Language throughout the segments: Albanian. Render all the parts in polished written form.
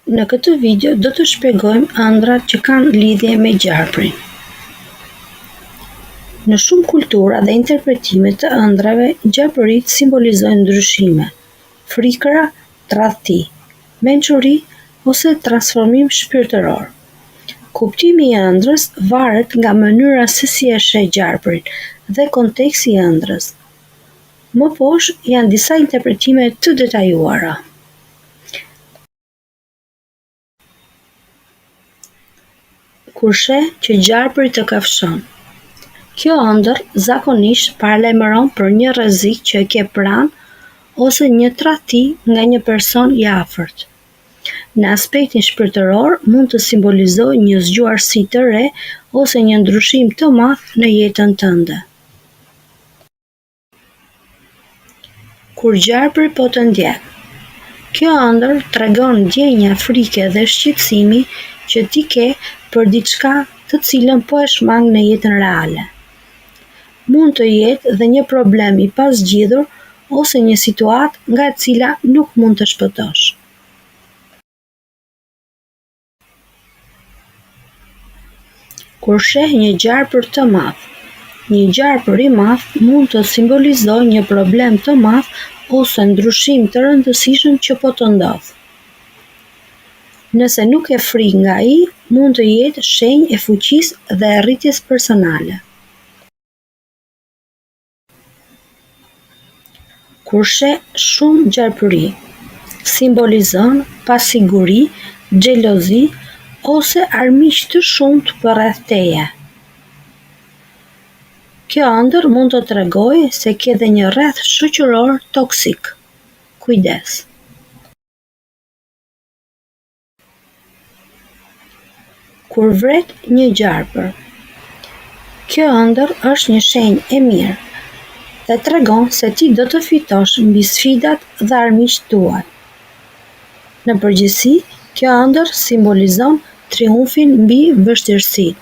Në këtë video do të shpjegojmë ëndrrat që kanë lidhje me gjarprin. Në shumë kultura dhe interpretime të ëndrrave, gjarpërinjtë simbolizojnë ndryshime, frikëra, tradhti, mençuri ose transformim shpirtëror. Kuptimi i ëndrrës varet nga mënyra se si e sheh gjarprin dhe konteksti i ëndrrës. Më poshtë janë disa interpretime të detajuara. Kur sheh që gjarpri të kafshon. Kjo ëndërr zakonisht paralajmëron për një rrezik që e ke pranë ose një tradhti nga një person i afërt. Në aspektin shpirtëror mund të simbolizojë një zgjuarsi të re ose një ndryshim të madh në jetën tënde. Kur gjarpri po të ndjek. Kjo ëndërr tregon ndjenja frike dhe shqetësimi që ti ke për diçka të cilën po e shmang në jetën reale. Mund të jetë dhe një problem i pazgjidhur ose një situatë nga e cila nuk mund të shpëtosh. Kur sheh një gjarpër të madh. Një gjarpër i madh mund të simbolizojë një problem të madh ose ndryshim të rëndësishëm që po të ndodh. Nëse nuk ke frikë nga ai, mund të jetë shenjë e fuqisë dhe e rritjes personale. Kur sheh shumë gjarpërinj, simbolizon pasiguri, xhelozi ose armiq të shumtë përreth teje. Kjo ëndërr mund të tregojë se ke dhe një rreth shoqëror toksik. Kujdes! Kur vret një gjarpër. Kjo ëndërr është një shenjë e mirë dhe tregon se ti do të fitosh mbi sfidat dhe armiqtë tuaj. Në përgjithësi, kjo ëndërr simbolizon triumfin mbi vështirësitë,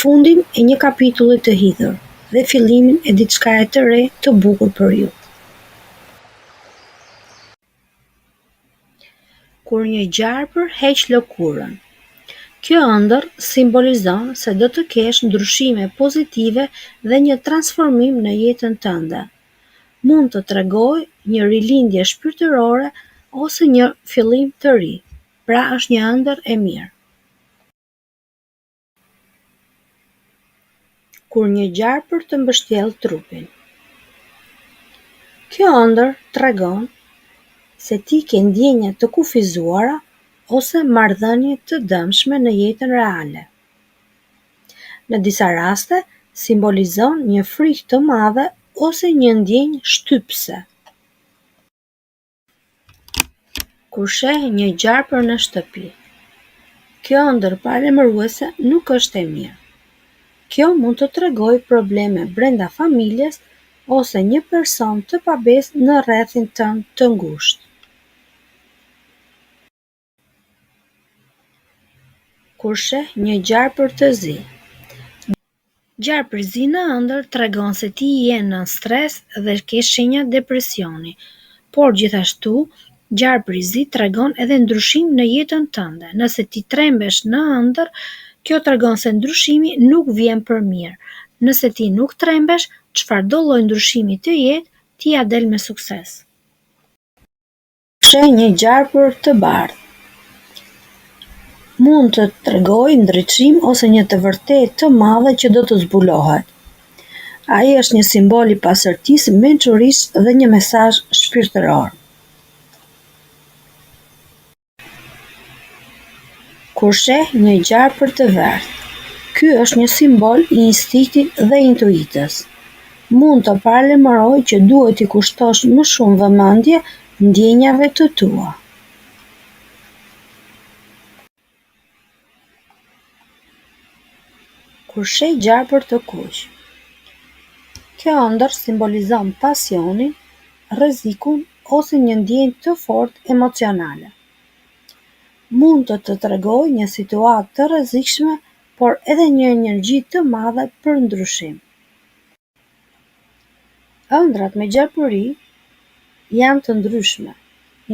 fundin e një kapitulli të hidhur dhe fillimin e diçkaje të re të bukur për ju. Kur një gjarpër heq lëkurën. Kjo ëndërr simbolizon se do të kesh ndryshime pozitive dhe një transformim në jetën tënde. Mund të tregojë një rilindje shpirtërore ose një fillim të ri, pra është një ëndërr e mirë. Kur një gjarpër të mbështjell trupin. Kjo ëndërr tregon se ti ke ndjenja të kufizuara ose marrëdhënie të dëmshme në jetën reale. Në disa raste, simbolizon një frikë të madhe ose një ndjenjë shtypëse. Kur sheh një gjarpër në shtëpi. Kjo ëndërr paralajmëruese nuk është e mirë. Kjo mund të tregojë probleme brenda familjes ose një person të pabesë në rrethin tënd të ngushtë. Kur sheh një gjarpër të zi. Gjarpri i zi në ëndërr tregon se ti je nën stres dhe ke shenja depresioni, por gjithashtu gjarpri i zi tregon edhe ndryshim në jetën tënde. Nëse ti trembesh në ëndërr, kjo tregon se ndryshimi nuk vjen për mirë. Nëse ti nuk trembesh, çfarëdo lloj ndryshimi të jetë, ti ia del me sukses. Sheh një gjarpër të bardhë. Mund të tregojë ndriçim ose një të vërtetë të madhe që do të zbulohet. Ai është një simbol i pastërtisë, mençurisë dhe një mesazh shpirtëror. Kur sheh një gjarpër të verdhë, ky është një simbol i instinktit dhe intuitës. Mund të paralajmërojë që duhet t'i kushtosh më shumë vëmendje ndjenjave të tua. Kur sheh gjarpër të kuq. Kjo ëndërr simbolizon pasionin, rrezikun ose një ndjenjë të fortë emocionale. Mund të të tregojë një situatë të rrezikshme, por edhe një energji të madhe për ndryshim. Ëndrrat me gjarpërinj janë të ndryshme.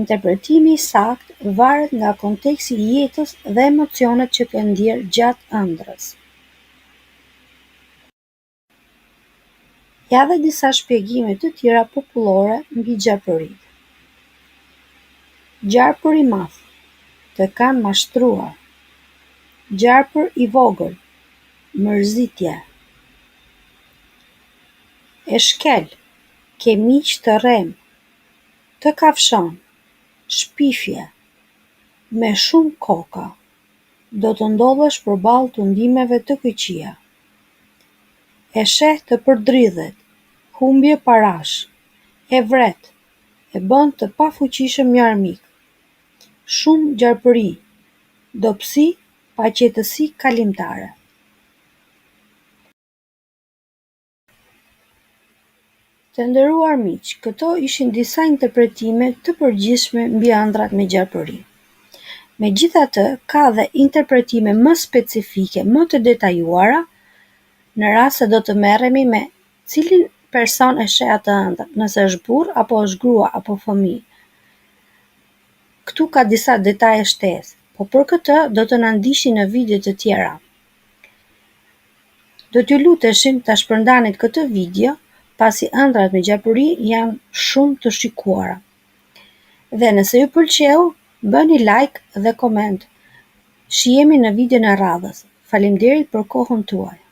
Interpretimi i saktë varet nga konteksti i jetës dhe emocionet që ke ndjerë gjatë ëndrrës. Ja dhe disa shpjegime të tjera popullore mbi gjarpërinjtë. Gjarpër i madh, të kanë mashtruar. Gjarpër i vogël, mërzitje. E shkel, ke miq të rremë. Të kafshon, shpifje. Me shumë koka, do të ndodhesh përballë tundimeve të këqija. E sheh të përdridhet, humbje parash. E vret, e bën të pafuqishëm një armik. Shumë gjarpërinj, dobësi, paqetësi kalimtare. Të nderuar miq, këto ishin disa interpretime të përgjithshme mbi ëndrrat me gjarpërinj. Megjithatë, ka dhe interpretime më specifike, më të detajuara, në rast se do të merremi me cilin person e sheh atë ëndërr, nëse është burrë apo është grua apo fëmijë. Këtu ka disa detaje shtesë, po për këtë do të na ndiqni në video të tjera. Do t'ju luteshim ta shpërndanit këtë video, pasi ëndrrat me gjarpërinj janë shumë të shikuara. Dhe nëse ju pëlqeu, bëni like dhe koment. Shihemi në videon e radhës. Faleminderit për kohën tuaj.